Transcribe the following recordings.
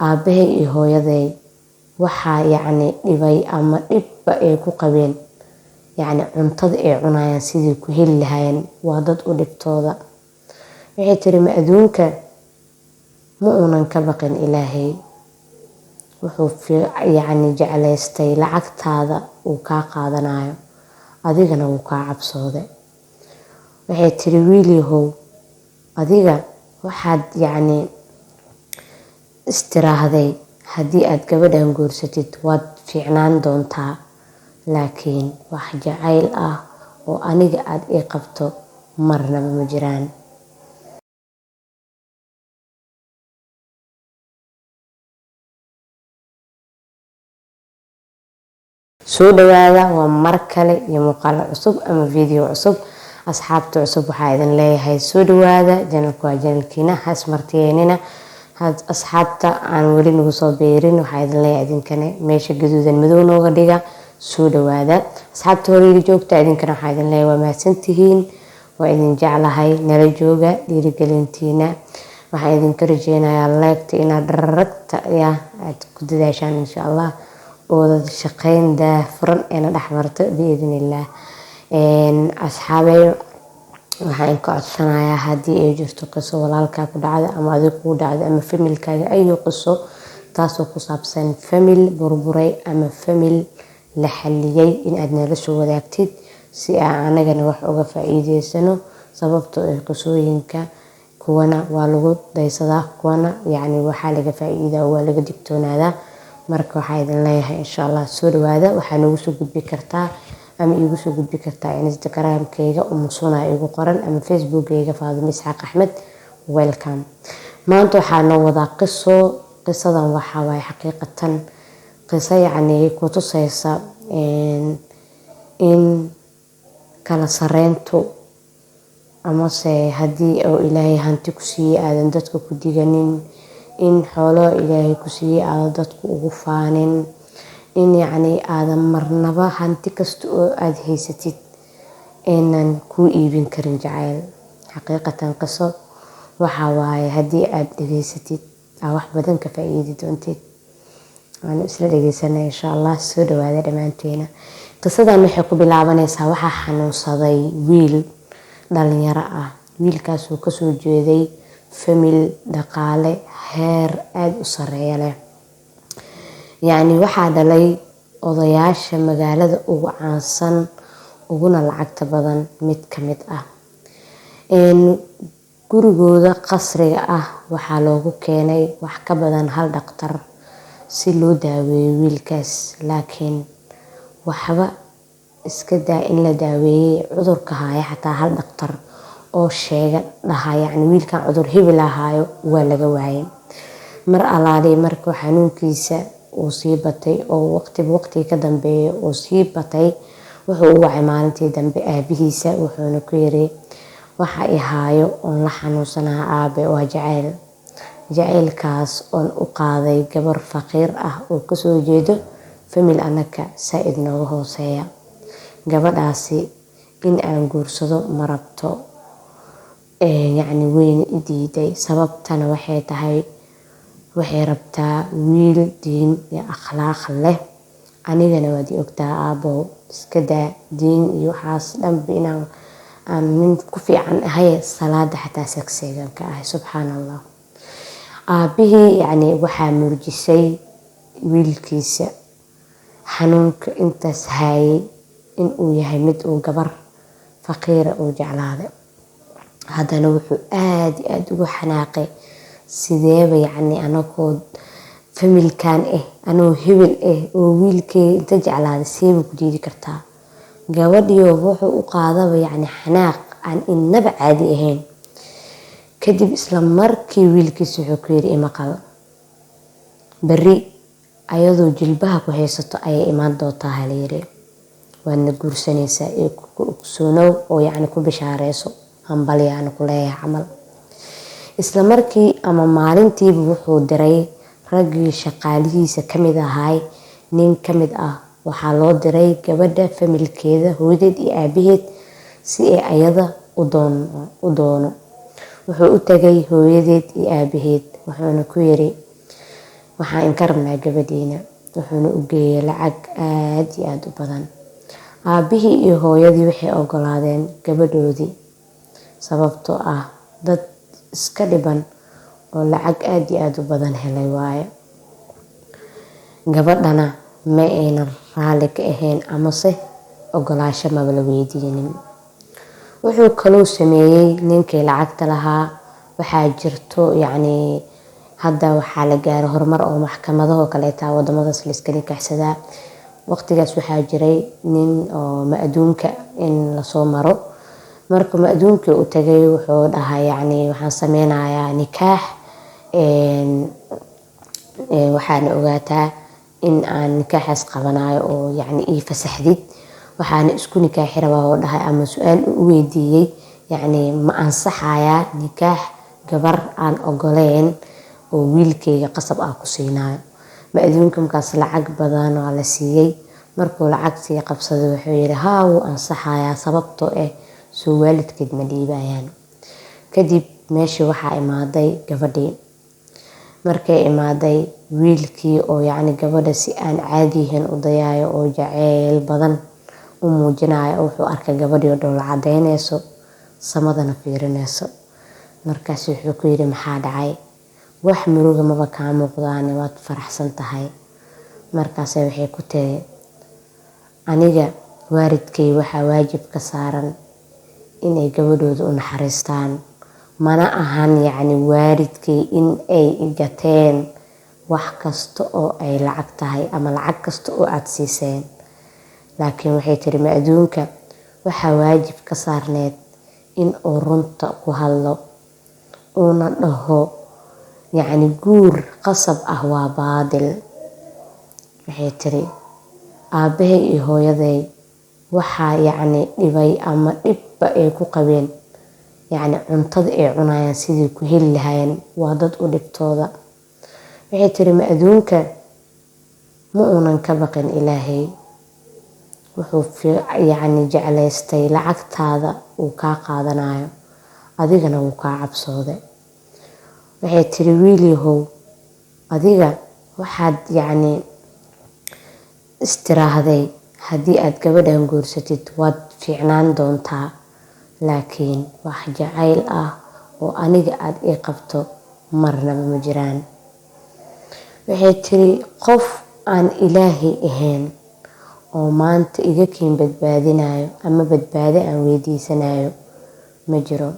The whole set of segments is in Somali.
Aabahay iyo hooyaday waxaa yacni dhibay ama dhibba ay ku qabeen, yacni cuntada ay cunayaan sidii ku heli lahaayeen, waa dad u dhibtooda. Waxay tiri, ma adduunka ma uunan ka baqin Ilaahay, wuxuu yacni jeclaystay lacagtaada uu kaa qaadanayo, adigana wuu kaa cabsooday. Waxay tiri, wiilyahow, adiga waxaad yacni istiraahday haddii aad gabadhan guursatid waad fiicnaan doontaa, laakiin wax jacayl ah oo aniga aada ii qabto marnaba ma jiraan. Soo dhawaada, waa mar kale iyo muuqaalo cusub ama video cusub. Asxaabta cusub waxaa idin leeyahay soo dhawaada, channelku waa channelkiina, ha ismartiyeenina. Asxaabta aan weli nagu soo biirin waxaa idin leeyahay idinkana meesha gaduudan madow nooga dhiga, soo dhawaada. Asxaabta horeyga joogta idinkana waxaa idin leeyahay waa mahadsantihiin, waa idin jeclahay, nala jooga. Dhiirigelintiina waxaan idinka rajeynayaa leegta inaad raragta ya aad ku dadaashaan insha Allah, oo shaqeyn daahfuran eena dhexmarto biidnillaah. Asxaabey, waxaan ka codsanayaa haddii ay jirto qiso walaalkaa ku dhacda ama adiga kugu dhacda ama familkaaga, ayo qiso taasoo ku saabsan famil burburay ama famil la xaliyay, in aad nala soo wadaagtid si aan anagana wax uga faa-iideysano. Sababtoo ah qisooyinka kuwana waa lagu daysadaa, kuwana yacni waxaa laga faa-iidaa, waa laga digtoonaadaa. Marka waxaa idin leeyahay insha Allah soo dhawaada. Waxaa noogu soo gudbi kartaa ama iigu soo gudbi kartaa Instagramkayga Umusuna igu qoran ama Facebookkayga Faadimo Isxaaq Axmed. Welcome. Maanta waxaa noo wadaa qiso. Qisadan waxaa waaye xaqiiqatan qiso yacni kutuseysa in kala sareyntu amase haddii uu Ilaahay hanti ku siiyey aadan dadka ku diganin, in xoolo Ilaahay ku siiyey aadan dadku ugu faanin, in yacni aadan marnaba hanti kasta oo aada haysatid aynan kuu iibin karin jacayl. Xaqiiqatan qiso waxaa waaye haddii aada dhageysatid aa wax badan ka faa-iidi doontid. Waanu isla dhegeysanay insha Allah. Soo dhawaada dhammaanteena. Qisadan waxay ku bilaabanaysaa waxaa xanuunsaday wiil dhalinyaro ah. Wiilkaasuu kasoo jeeday famil dhaqaale heer aada u sareeya leh, yacni waxaa dhalay odayaasha magaalada ugu caansan uguna lacagta badan mid ka mid ah. Gurigooda qasriga ah waxaa loogu keenay wax ka badan hal dhaqtar si loo daaweeyo wiilkaas, laakiin waxba iska daa in la daaweeyey cudurka haya, xataa hal dhaqtar oo sheega dhaha yacni wiilkan cudur hebel ahaayo waa laga waayay. Mar alaaliy markuu xanuunkiisa uu sii batay oo waqtiba waqtiga ka dambeeya uu sii batay, wuxuu u wacay maalintii dambe aabihiisa, wuxuuna ku yiri, waxa i haayo oon la xanuunsanaha aabe waa jacayl, jacaylkaas oon u qaaday gabar faqiir ah oo kasoo jeedo famil anaka saa-id nooga hooseeya. Gabadhaasi in aan guursado ma rabto, yacni weyna i diiday. Sababtana waxay tahay waxay rabtaa wiil diin iyo akhlaaq leh, anigana waad i ogtaa aabow, iska daa diin iyo waxaas dhanba inaan aan nin ku fiican ahay, salaada xataa sagseegan ka ahay. Subxaan Allah. Aabihii yacni waxaa murjisay wiilkiisa xanuunka intaas haayay in uu yahay mid uu gabar faqiira uu jeclaaday. Haddana wuxuu aada iyo aada ugu xanaaqay, sideeba yacni anagoo familkan ah, anoo hebel ah oo wiilkeyga inta jeclaaday, seeba ku diidi kartaa gabadhiyo? Wuxuu u qaadaba yacni xanaaq aan inaba caadi ahayn. Kadib isla markii wiilkiisa wuxuu ku yiri, imaqal, berri ayadoo jilbaha ku haysato ayay imaan doontaa halayiri, waadna guursanaysaa ee ku ogsoonow oo yacni ku bishaareyso, hambalyaana ku leeyahay camal. Isla markii ama maalintiiba wuxuu diray raggii shaqaalihiisa kamid ahaay nin kamid ah. Waxaa loo diray gabadha familkeeda, hooyadeed iyo aabaheed, si ay ayada u doono. Wuxuu u tagay hooyadeed iyo aabaheed, wuxuuna ku yiri, Waxaan inka rabnaa gabadhiina. Wuxuuna u geeyay lacag aada iyo aada u badan. Aabihii iyo hooyadii waxay ogolaadeen gabadhoodii, sababtoo ah dad iska dhiban oo lacag aada iyo aada u badan helay waaye. Gabadhana ma aynan raali ka ahayn, amase ogolaasho maba la weydiinin. Wuxuu kaluu sameeyey ninkii lacagta lahaa, waxaa jirto yacni hadda waxaa la gaaray horumar oo maxkamadahoo kaleeta wadamadaas la iska nikaaxsadaa. Waqtigaas waxaa jiray nin oo ma-aduunka in lasoo maro. Marka ma-aduunkii u tagay, wuxuu dhahay, yacni waxaan sameynayaa nikaax, waxaana ogaataa in aan nikaaxaas qabanayo oo yacni ii fasaxdid, waxaana isku nikaaxi rabaa, oo dhahay, ama su-aal u weydiiyey, yacni ma ansaxayaa nikaax gabar aan ogoleyn oo wiilkayga qasab ah ku siinayo? Ma-aduunka markaas lacag badan waa la siiyey. Markuu lacagtii qabsaday, wuxuu yiri, haa, wuu ansaxayaa, sababtoo ah soo waalidkeed ma dhiibayaan. Kadib meeshii waxaa imaaday gabadhii. Markay imaaday, wiilkii oo yacni gabadha si aan caadihin u dayaayo oo jaceyl badan u muujinayo, wuxuu arkay gabadhii oo dhoola cadeyneyso, samadana fiirineyso. Markaas wuxuu ku yiri, maxaa dhacay? Wax muruga maba kaa muuqdaane, waad faraxsan tahay. Markaase waxay ku tiri, aniga waalidkay waxaa waajib ka saaran inay gabadhooda u naxariistaan, mana ahan yacni waalidkay in ay igateen wax kasta oo ay lacag tahay ama lacag kasta oo aada siiseen. Laakiin waxay tiri, ma-aduunka waxaa waajib ka saarneed in uu runta ku hadlo, uuna dhaho yacni guur qasab ah waa baadil. Waxay tiri, aabahay iyo hooyaday waxaa yacni dhibay ama dhibba ay ku qabeen yacni cuntada ay cunayaan sidii ku heli lahaayeen, waa dad u dhibtooda. Waxay tiri, ma-aduunka ma uunan ka baqin Ilaahay, wuxuu yacni jeclaystay lacagtaada uu kaa qaadanayo, adigana wuu kaa cabsooday. Waxay tiri, wiilyahow, adiga waxaad yacni istiraahday haddii aad gabadhan guursatid waad fiicnaan doontaa, laakiin wax jacayl ah oo aniga aada ii qabto marnaba ma jiraan. Waxay tiri, qof aan Ilaahay ahayn oo maanta iga kiin badbaadinayo ama badbaado aan weydiisanayo ma jiro.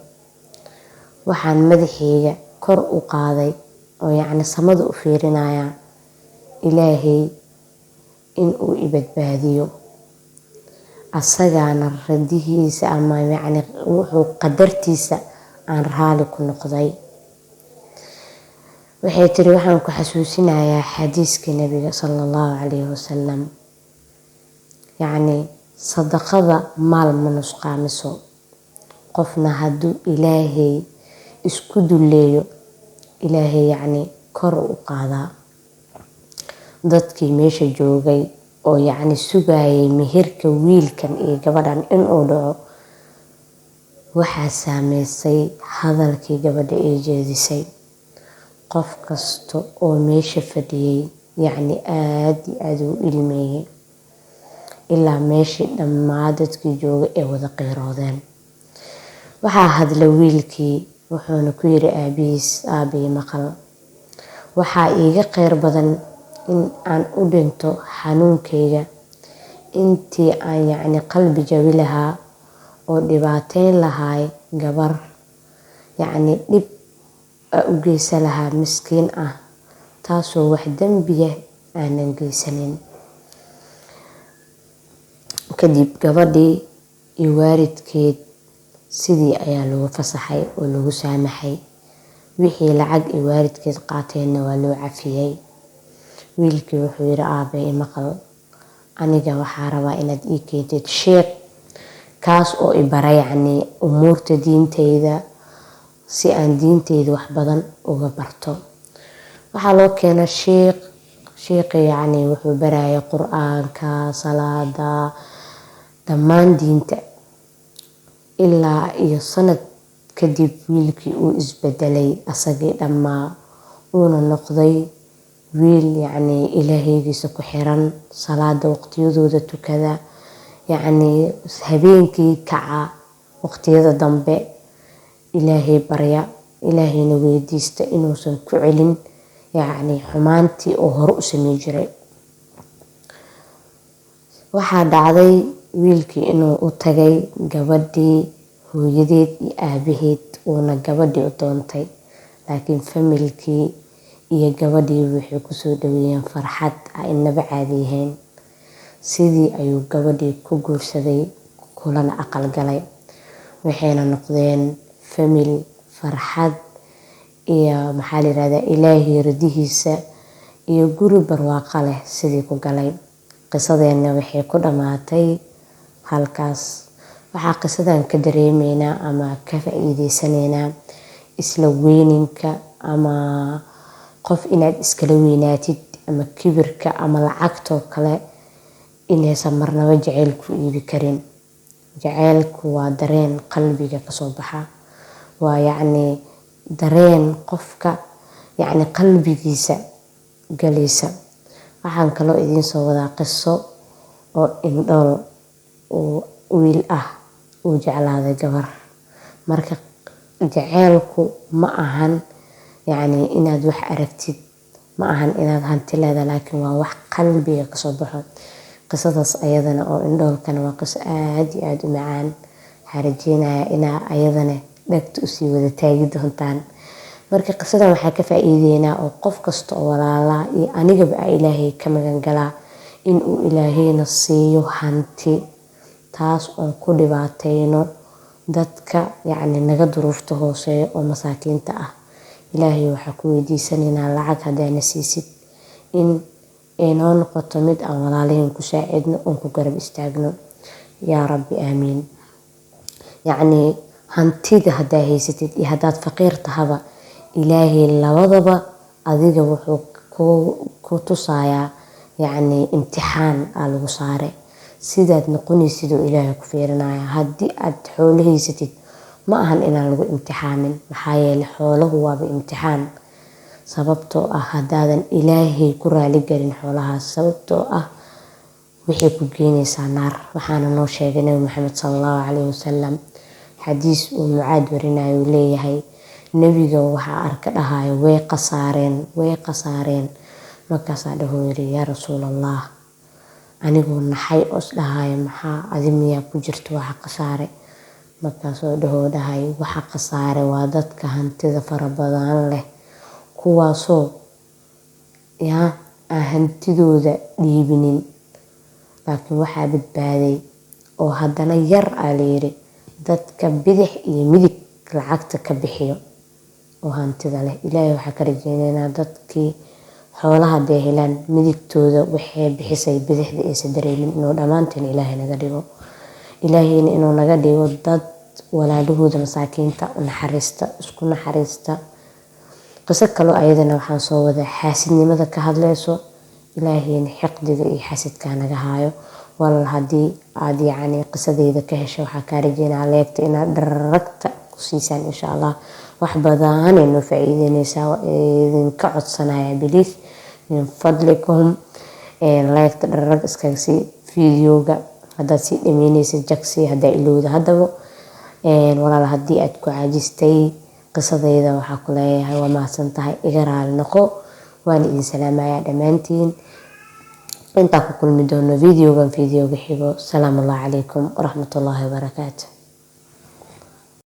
Waxaan madaxayga kor u qaaday oo yacni samada u fiirinayaa Ilaahay in uu i badbaadiyo, asagaana radihiisa ama yacni wuxuu qadartiisa aan raali ku noqday. Waxay tiri, waxaan ku xasuusinayaa xadiiskii Nabiga sala Allahu calayhi wasalam, yacni sadaqada maal ma nusqaamiso, qofna hadduu Ilaahay isku dulleeyo, Ilaahay yacni kor u qaadaa. Dadkii meesha joogay oo yacni sugayay meherka wiilkan iyo gabadhan inuu dhaco, waxaa saameysay hadalkii gabadha ay jeedisay. Qof kasta oo meesha fadhiyay yacni aada iyo aada u ilmeeyay, ilaa meeshii dhammaa dadkii joogay ay wada qiiroodeen. Waxaa hadla wiilkii, wuxuuna ku yiri aabihiis, aabbii, maqal, waxaa iiga kheyr badan in aan u dhinto xanuunkayga intii aan yacni qalbi jabi lahaa oo dhibaateyn lahaay gabar, yacni dhib u geysan lahaa miskiin ah, taasoo wax dembiya aanan geysanin. Kadib gabadhii iyo waalidkeed sidii ayaa lagu fasaxay oo lagu saamaxay. Wixii lacag iyo waalidkeed qaateenna waa loo cafiyey. Wiilkii wuxuu yiri, aabe, imaqal, aniga waxaa rabaa inaad ii keentid sheekh kaas oo i bara yacni umuurta diinteyda, si aan diinteyda wax badan uga barto. Waxaa loo keenay sheekh. Sheekhi yacni wuxuu barayay Qur-aanka, salaada, dhammaan diinta. Ilaa iyo sanad kadib wiilkii uu isbedelay asagii dhammaa, uuna noqday Wiil yacni Ilaahaygiisa ku xiran, salaada waqtiyadooda tukada, yacni habeenkii kaca waqtiyada dambe, Ilaahay barya, Ilaahayna weydiista inuusan ku celin yacni xumaantii oo hore u samey jiray. Waxaa dhacday wiilkii inuu u tagay gabadhii hooyadeed iyo aabaheed, uuna gabadhii u doontay, laakiin familkii iyo gabadhii waxay kusoo dhaweeyeen farxad a inaba caadi ahayn. Sidii ayuu gabadhii ku guursaday, kulana aqal galay, waxayna noqdeen famil farxad iyo, maxaa la yirahdaa, Ilaahay radihiisa iyo guri barwaaqo leh sidii ku galay. Qisadeena waxay ku dhammaatay halkaas. Waxaa qisadan ka dareemeynaa ama ka faa-iideysanaynaa isla weyninka ama qof inaad iskala weynaatid ama kibirka ama lacagtoo kale inaysan marnaba jaceyl ku iibi karin. Jaceylku waa dareen qalbiga kasoo baxa, waa yacni dareen qofka yacni qalbigiisa galaysa. Waxaan kaloo idiin soo wadaa qiso oo indhool uu wiil ah uu jeclaaday gabar. Marka jaceylku ma ahan yacni inaad wax aragtid, ma ahan inaad hanti leedahay, laakiin waa wax qalbiga kasoo baxo. Qisadaas ayadana oo indhoolkana waa qiso aad iyo aada u macaan. Waxaa rajeynayaa inaa ayadana dhagta usii wada taagi doontaan. Marka qisadan waxaa ka faa-iideynaa oo qof kasta oo walaalaa iyo anigaba a Ilaahay ka magan galaa inuu Ilaahayna siiyo hanti, taas oon ku dhibaateyno dadka yacni naga duruufta hooseeya oo masaakiinta ah. Ilaahay waxaa ku weydiisanaynaa lacag haddaana siisid in ay noo noqoto mid aan walaalihiin ku saacidno oon ku garab istaagno, yaa Rabbi, aamiin. Yacni hantida haddaa haysatid iyo haddaad faqiir tahaba, Ilaahay labadaba adiga wuxuu ku tusayaa yacni imtixaan aa lagu saare, sidaad noqonaysid oo Ilaahay ku fiirinaya. Haddii aad xoolo haysatid, ma ahan inaan lagu imtixaamin, maxaa yeelay xooluhu waaba imtixaan, sababtoo ah haddaadan Ilaahay ku raali gelin xoolahaas, sababtoo ah waxay ku geynaysaa naar. Waxaana noo sheegay Nabi Maxamed sala Allahu caleyhi wasalam xadiis uu Mucaad warinayo, uu leeyahay nebiga waxaa arka dhahayo, "Way khasaareen, way khasaareen." Markaasaa dhahuu yiri, "Yaa Rasuul Allah," anigoo naxay oo isdhahayo, "Maxaa adi miyaa ku jirto waxa khasaare?" Markaasoo dhahoo dhahay, "Waxa khasaare waa dadka hantida fara badan leh, kuwaasoo yaa aan hantidooda dhiibinin, laakiin waxaa badbaaday oo haddana yar aa layiri dadka bidix iyo midig lacagta ka bixiyo oo hantida leh." Ilaahay waxaa ka rajeyneynaa dadkii xoolaha hadday helaan midigtooda waxay bixisay bidixda aysan dareemin inuu dhammaanteen Ilaahay naga dhigo. Ilaahayna inuu naga dhigo dad walaalahooda masaakiinta u naxariista, isku naxariista. Qiso kaloo ayadana waxaan soo wadaa xaasidnimada ka hadleyso. Ilaahayna xiqdiga iyo xasidka naga haayo. Walaal, haddii aad yacni qisadeyda ka hesho, waxaa kaa rajeynaa leegta inaad dharagta ku siisaan, insha Allah. Wax badanay noo faa-iideyneysaa. Waa idinka codsanaya, please, min fadlikum, leegta dharag iskaga sii videoga. Haddaad sii dhameyneysid, jagsi haddaa ilowda. Haddaba walaal, haddii aad ku caajistay qisadeyda, waxaa ku leeyahay waa mahadsan tahay, iga raali noqo. Waan idin salaamayaa dhammaantiin. Intaa ku kulmi doono videogan videoga xigo, salaamu Allah calaykum waraxmatullaahi wabarakaatu.